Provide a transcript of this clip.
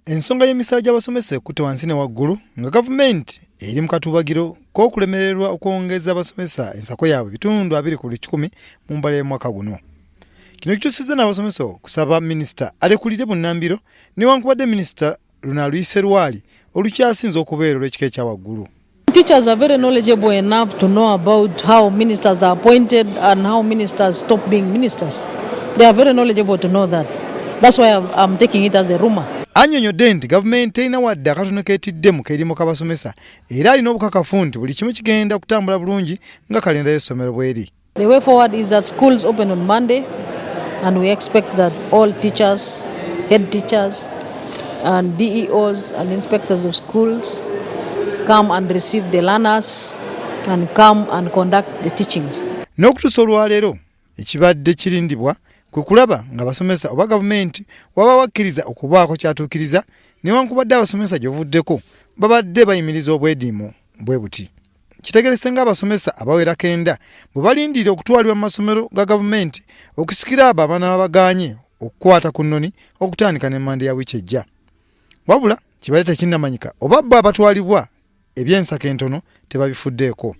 Ensonga y'emisaala gy'abasomesa ekutte wansi ne waggulu nga gavumenti eri mu katuubagiro k'okulemererwa okwongeza abasomesa ensako yaabwe 20% mu mbala y'omwaka guno. Kino kituusizza n'abasomesa okusaba minisita alekulire bunnambiro newankubadde minisita luno aluyise lwali olukyasinze okubeera olw'ekika ekya waggulu. Teachers are very knowledgeable enough to know about how ministers are appointed and how ministers stop being ministers. They are very knowledgeable to know that. That's why I'm taking it as a rumor. Annyonnyodde nti gavumenti terina wadde akatono keetidde mu keerimo k'abasomesa era alina obukakafu nti buli kimu kigenda kutambula bulungi nga kalenda y'essomero bw'eri. The way forward is that schools open on Monday and we expect that all teachers, head teachers and DEOs and inspectors of schools come and receive the learners and come and conduct the teachings. N'okutuusa olwaleero ekibadde kirindibwa kwe kulaba ng'abasomesa oba gavumenti waba wakkiriza okubaako kyatuukiriza newankubadde abasomesa gyebuvuddeko babadde bayimiriza obwediimo bwe buti. Kitegerese ng'abasomesa abawera kenda bwe balindirira okutwalibwa mu masomero ga gavumenti okusikira abo abaana babagaanye okukwata ku nnoni okutandika ne Mmande ya wiiki ejja. Wabula kibadde tekinnamanyika oba bo abatwalibwa eby'ensako entono tebabifuddeeko.